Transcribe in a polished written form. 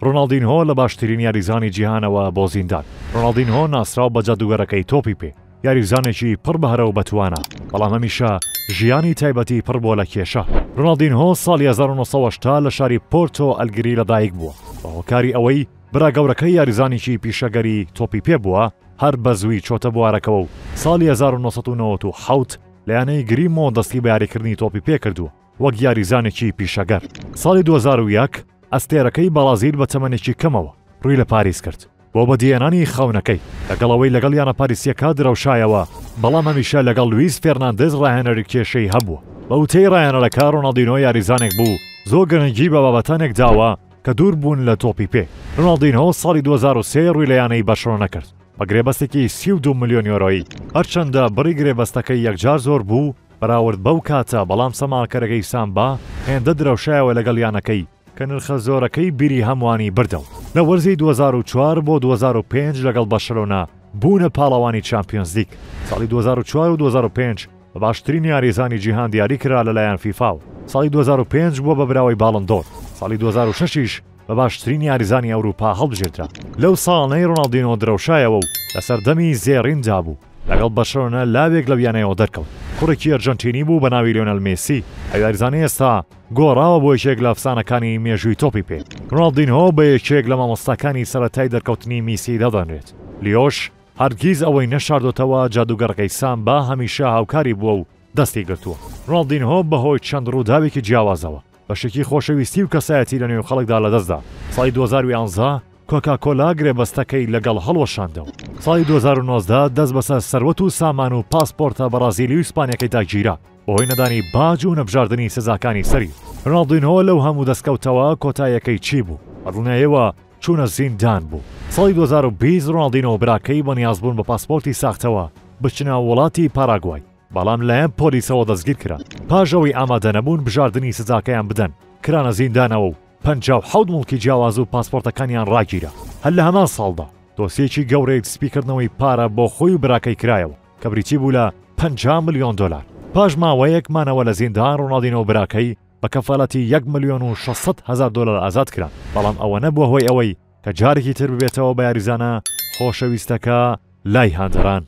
ڕۆناڵدینهۆ لە باشترین یاریزانی جیهانەوە بۆ زیندان. ڕۆناڵدینهۆ ناسراو بە جادوگەرەکەی تۆپی پێ، یاریزانێکی پڕ بەهرە و بەتوانا، بەڵام هەمیشە ژیانی تایبەتی پڕ بووە لە کێشە. ڕۆناڵدینهۆ ساڵی 1980 لە شاری پۆرتۆ ئەلگری لەدایک بووە، بە هۆکاری ئەوەی برا گەورەکەی یاریزانێکی پیشەگەری تۆپی پێ بووە، هەر بە زووی چۆتە بوارەکەوە و ساڵی 1997 لە یانەی گریمۆ دەستی بە یاریکردنی تۆپی پێ کردووە. وەک یاریزانێکی پیشەگەر. ساڵی 2001 ئەستێرەکەی بەڕازیل بە تەمەنێکی کەمەوە ڕووی لە پاریس کرد بۆ بەدیهێنانی خەونەکەی، لەگەڵ ئەوەی لەگەڵ یانە پاریسییەکە درەوشایەوە، بەڵام هەمیشە لەگەڵ لویس فێرناندێز ڕاهێنەری کێشەی هەبووە. بە وتەی ڕاهێنەرەکە، ڕۆناڵدینۆ یاریزانێک بوو زۆر گرنگی بە بابەتانێک داوە کە دوور بوون لە تۆپی پێ. ڕۆناڵدینۆ ساڵی 2003 ڕووی لە یانەی بەرشلۆنە کرد بە گرێبەستێکی 32 ملیۆن یۆرۆیی، هەرچەندە بڕی گرێبەستەکەی یەکجار زۆر بوو، بەراورد بەو کاتە، بەڵام سەماکەرەکەی سامبا هێندە درەوشایەوە لەگەڵ یانەکەی کە نرخە زۆرەکەی بیری هەمووانی بردەوە. لە وەرزی 2004 بۆ 2005 لەگەڵ بەرشەلۆنە بوونە پاڵەوانی چامپیۆنزلیگ. ساڵی 2004 و 2005 بە باشترین یاریزانی جیهان دیاری کرا لەلایەن فیفاوە. ساڵی 2005 بووە بە براوەی باڵن دۆر. ساڵی 2006 یش بە باشترین یاریزانی ئەوروپا هەڵبژێردرا. لەو ساڵانەی رۆناڵدینۆ درەوشایەوە و لە سەردەمی زێڕیندا بوو، لەگەڵ بەرشەلۆنە لاوێک لەو یانەیەوە دەرکەوت. کوڕێکی ئەرجەنتینی بوو بە ناوی لیۆنێل مێسی، ئەو یاریزانەی ئێستا گۆڕاوە بۆ یەکێک لە ئەفسانەکانی مێژووی تۆپی پێ. رۆناڵدینهۆ بە یەکێک لە مامۆستاکانی سەرەتای دەرکەوتنی میسی دادەنرێت. لیۆش هەرگیز ئەوەی نەشاردۆتەوە جادووگەرەکەی سامبا هەمیشە هاوکاری بووە و دەستی گرتووە. رۆناڵدینهۆ بەهۆی چەند رووداوێکی جیاوازەوە بەشێکی خۆشەویستی و کەسایەتی لەنێو خەڵکدا لەدەستدا. ساڵی 2011 کۆکاکۆلا گرێبەستەکەی لەگەڵ هەڵوەشاندەوە. ساڵی 2019 دەست بەسەر سەروەت و سامان و پاسپۆرتە بەڕازیلی و ئیسپانیەکەیدا گیرا بەهۆی نەدانی باج و نەبژاردنی سزاکانی سەری. رۆناڵدینهۆ لەو هەموو دەستکەوتەوە کۆتاییەکەی چی بوو؟ بەدڵنیایەوە چوونە زیندان بوو. ساڵی 2020 رۆناڵدینۆ و براکەی بەنیازبوون بە پاسپۆرتی ساختەوە بچنە وڵاتی پاراگوای، بەڵام لایەن پۆلیسەوە دەستگیرکران، پاش ئەوەی ئامادەنەبوون بژاردنی سزاکەیان بدەن، کرانە زیندانەوە و 57 موڵکی جیاواز و پاسپۆرتەکانیان ڕاگیرا. هەر لە هەمان ساڵدا دۆسیەکی گەورەی سپیکردنەوەی پارە بۆ خۆی و براکەی کرایەوە کە بریتی بوو لە 50 ملیۆن دۆلار. پاش ماوەیەک مانەوە لە زیندان ڕۆناڵدینۆ و براکەی بە کەفالەتی یەک ملیۆن و 600 هەزار دۆلار ئازاد کران، بەڵام ئەوە نەبووە هۆی ئەوەی کە جارێکی تر ببێتەوە بە یاریزانە خۆشەویستەکە لای هاندەران.